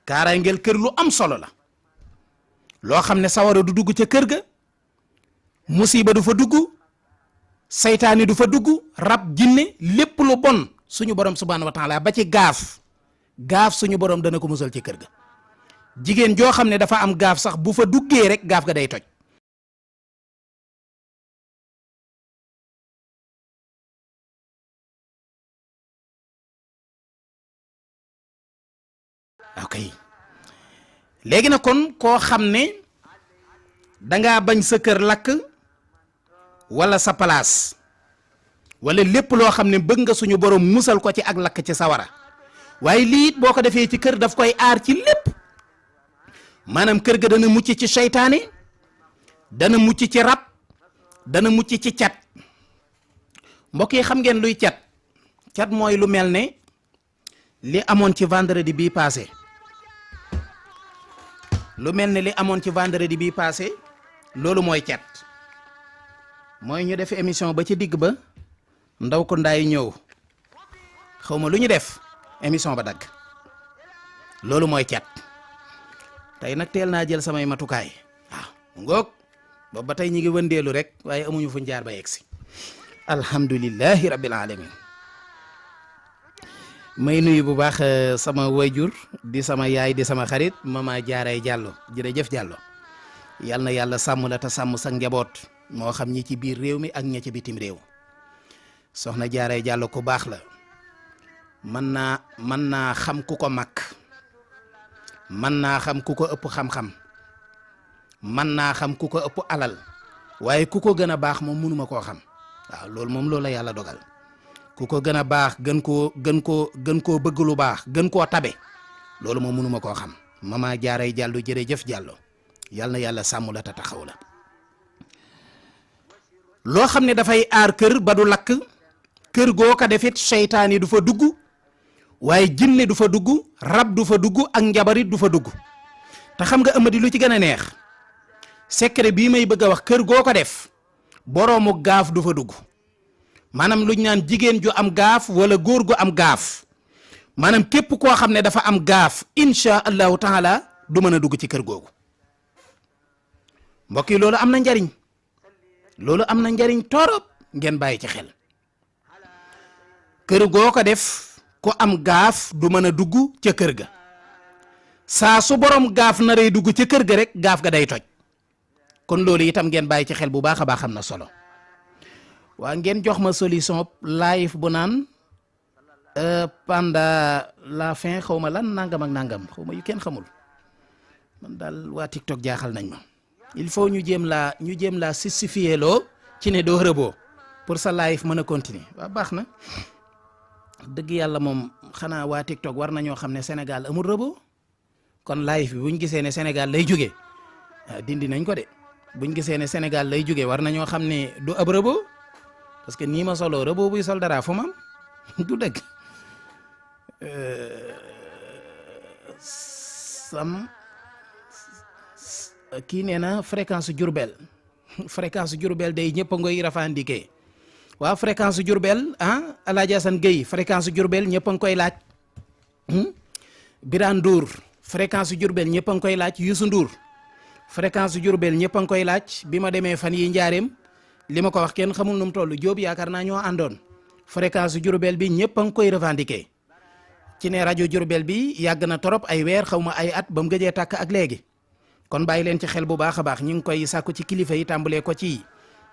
kaaraangeel kër lu am solo la loo xam ne sawara du dugg ca kër ga musiba du fa dugg saytaani du fa dugg rab jinne lépp lu bon suñu borom subhaanahu wa taala ba ci gaaf suñu borom dana ko musal ci kër ga jigéen joo xam ne dafa am gaaf sax bu fa duggee rek gaaf ga day toj ok léegi nag kon koo xam ne dangaa bañ sa kër lakk wala sa palaas wala lépp loo xam ne bëgg nga suñu borom musal ko ci ak lakk ci sawara waaye lii it boo ko defee ci kër daf koy aar ci lépp maanaam kër ga dana mucc ci seytaane dana mucc ci rab dana mucc ci cat mbokk yi xam ngeen luy cat mooy lu mel ne li amoon ci vendredi bii passé loolu mooy cat mooy ñu def émission ba ci digg ba ndaw ko ndaay ñëw xaw ma lu ñu def émission ba dagg loolu mooy cat tey nag teel naa jël samay matukaay waaw ngoog boobu ba tey ñi ngi wëndeelu rek waaye amuñu fuñ jaar ba yegsi alhamdulillahi rabbil alamin may nuyu bu baax sama wayjur di sama yaay di sama xarit mama jaaray Diallo jërëjëf Diallo yal na yàlla sàmm la te sàmm sa njaboot moo xam ñi ci biir réew mi ak ña ci bitim réew soxna jaaray Diallo ku baax la mën naa xam ku ko mag mën naa xam ku ko ëpp xam-xam mën naa xam ku ko ëpp alal waaye ku ko gën a baax moom mënuma koo xam waaw loolu moom loolu la yàlla dogal ku ko gën a baax gën koo bëgg lu baax gën koo tabe loolu moom mënuma koo xam mama jaaray Diallo jërëjëf Diallo yal na yàlla sàmm la te taxaw la loo xam ne dafay aar kër ba du lakk kër goo ko defit seytaane du fa dugg waaye jinne du fa dugg rab du fa dugg ak njabarit du fa dugg te xam nga ëmadi lu ci gën a neex secret bii may bëgg a wax kër goo ko def boroomu gaaf du fa dugg maanaam lu ñu naan jigéen ju am gaaf wala góor gu am gaaf maanaam képp koo xam ne dafa am gaaf insha allahu taala du mën a dugg ci kër googu mbokk yi loolu am na njariñ torop ngeen bàyyi ci xel kër goo ko def ku am gaaf du mën a dugg ca kër ga saa su borom gaaf naree dugg ca kër ga rek gaaf ga day toj kon loolu itam ngeen bàyyi ci xel bu baax a baax am na solo waa ngeen jox ma solution live bu naan pendant la fin xaw ma lan nangam ak nangam xaw ma yu kenn xamul man daal waa TikTok jaaxal nañ ma il faut ñu jéem laa justifier loo ci ne doo rëboo pour sa live mën a continuer waaw baax na dëgg yàlla moom xanaa waa TikTok war nañoo xam ne Sénégal amul rëboo kon live bi buñ gisee ne Sénégal lay jógee dindi nañ ko de buñ gisee ne Sénégal lay jógee war nañoo xam ne du ab rëboo parce que nii ma solo rëboo buy sol dara fu mam du dëgg kii nee na fréquence Diourbel day ñëpp a ngoy revendiquer waaw fréquence Diourbel Alaaji Asan Gueye fréquence Diourbel ñëpp a ngi koy laaj Birane Ndour fréquence Diourbel ñëpp a ngi koy laaj Youssou Ndour fréquence Diourbel ñëpp a ngi koy laaj bi ma demee fan yi njaareem li ma ko wax kenn xamul nu mu toll Jóob yaakaar naa ñoo àndoon fréquence Diourbel bi ñëpp a ngi koy revendiquer ci ne rajo Diourbel bi yàgg na torop ay weer xaw ma ay at ba mu gëjee tàkk ak léegi kon bàyyi leen ci xel bu baax a baax ñu ngi koy sàkku ci kilifa yi tàmbalee ko ci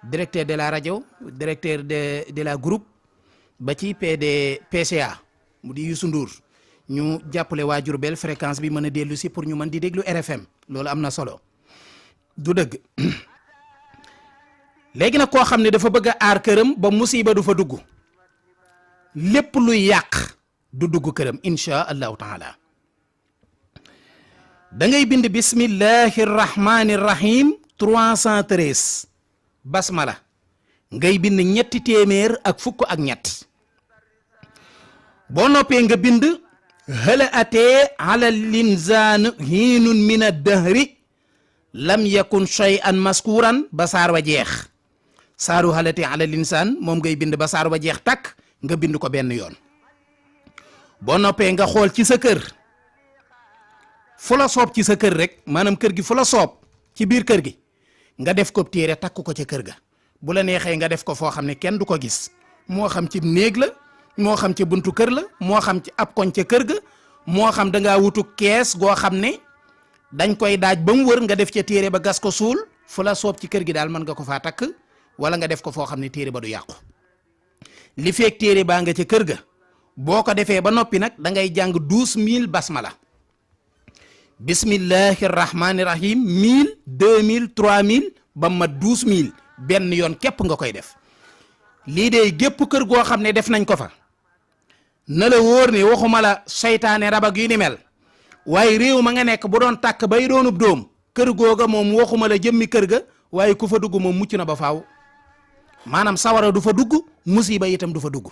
directeur de la rajo directeur de la groupe ba ci PCA mu di Youssou Ndour ñu jàppale waa Diourbel fréquence bi mën a dellu si pour ñu mën di déglu RFM loolu am na solo du dëgg léegi nag koo xam ne dafa bëgg a aar këram ba musiba du fa dugg lépp luy yàq du dugg këram insha allahu taala da ngay bind bismillahi rahmani rahim 313 basmala ngay bind ñetti téeméer ak fukk ak ñett boo noppee nga bind hala atee ala linsaan hiinun min ad-dahri lam yakun shay'an maskuran ba saar wa jeex saaru hala atee ala linsaan moom ngay bind ba saar wa jeex takk nga bind ko benn yoon boo noppee nga xool ci sa kër fu la soob ci sa kër rek maanaam kër gi fu la soob ci biir kër gi nga def ko téere takk ko ca kër ga bu la neexee nga def ko foo xam ne kenn du ko gis moo xam ci néeg la moo xam ci buntu kër la moo xam ci ab koñ ca kër ga moo xam da ngaa wutu kees goo xam ne dañ koy daaj ba mu wër nga def ca téere ba gas ko suul fu la soob ci kër gi daal mën nga ko faa takk wala nga def ko foo xam ne téere ba du yàqu li feek téere baa nga ca kër ga boo ko defee ba noppi nag da ngay jàng 12000 basmala bismillahi rahmani rahim 1000 2000 3000 ba mat 12000 benn yoon képp nga koy def lii de gépp kër goo xam ne def nañ ko fa na la wóor ne waxuma la seytaane rabak yu ni mel waaye réew ma nga nekk bu doon tàkk bay doonub doom kër googa moom waxuma la jëmmi kër ga waaye ku fa dugg moom mucc na ba faaw maanaam sawara du fa dugg musiba itam du fa dugg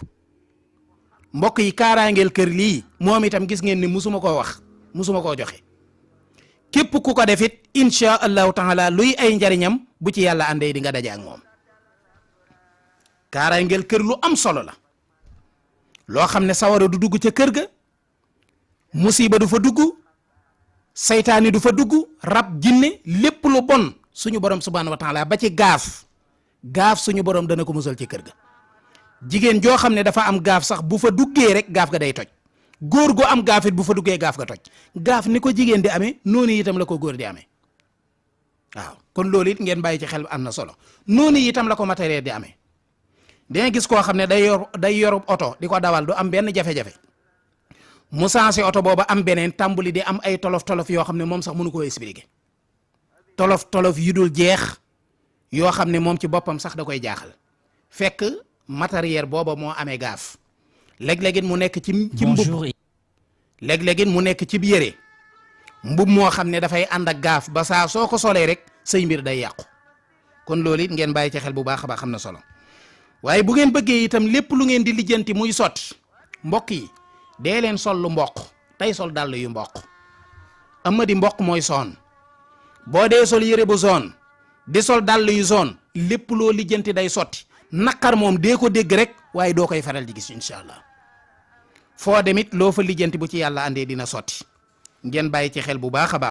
mbokk yi kaaraangeel kër lii moom itam gis ngeen ni musuma koo wax musuma koo joxe képp ku ko defit insha allahu taala luy ay njariñam bu ci yàlla àndee di nga daje ak moom kaaraangeel kër lu am solo la loo xam ne sawara du dugg ca kër ga musiba du fa dugg saytaani du fa dugg rab jinne lépp lu bon suñu borom subhanahu wa taala ba ci gaaf suñu borom dana ko musal ci kër ga jigéen joo xam ne dafa am gaaf sax bu fa duggee rek gaaf ga day toj góor gu am gaaf it bu fa duggee gaaf ga toj gaaf ni ko jigéen di amee noonu itam la ko góor di amee waaw kon loolu it ngeen bàyyi ci xel am na solo noonu itam la ko matériel di amee danga gis koo xam ne day yorub oto di ko dawal du am benn jafe-jafe mu sensé oto booba am beneen tàmbali di am ay tolof-tolof yoo xam ne moom sax mënu koo expliquer tolof-tolof yu dul jeex yoo xam ne moom ci boppam sax da koy jaaxal fekk matériel booba moo amee gaaf léeg-léegit mu nekk ci mbub léeg-léegit mu nekk ci yére mbub moo xam ne dafay ànd ak gaaf ba saa soo ko solee rek say mbir day yàqu kon loolu it ngeen bàyyi ci xel bu baax a baax xam na solo waaye bu ngeen bëggee itam lépp lu ngeen di lijjanti muy sotti mbokk yi dee leen sol lu mboq tey sol dàll yu mboq amadi mboq mooy zone boo dee sol yére bu zone di sol dàll yu zone lépp loo lijjanti day sotti naqar moom dee ko dégg rek waaye doo koy faral di gis incha allah foo demit loo fa lijjanti bu ci yàlla àndee dina sotti ngeen bàyyi ci xel bu baax a baax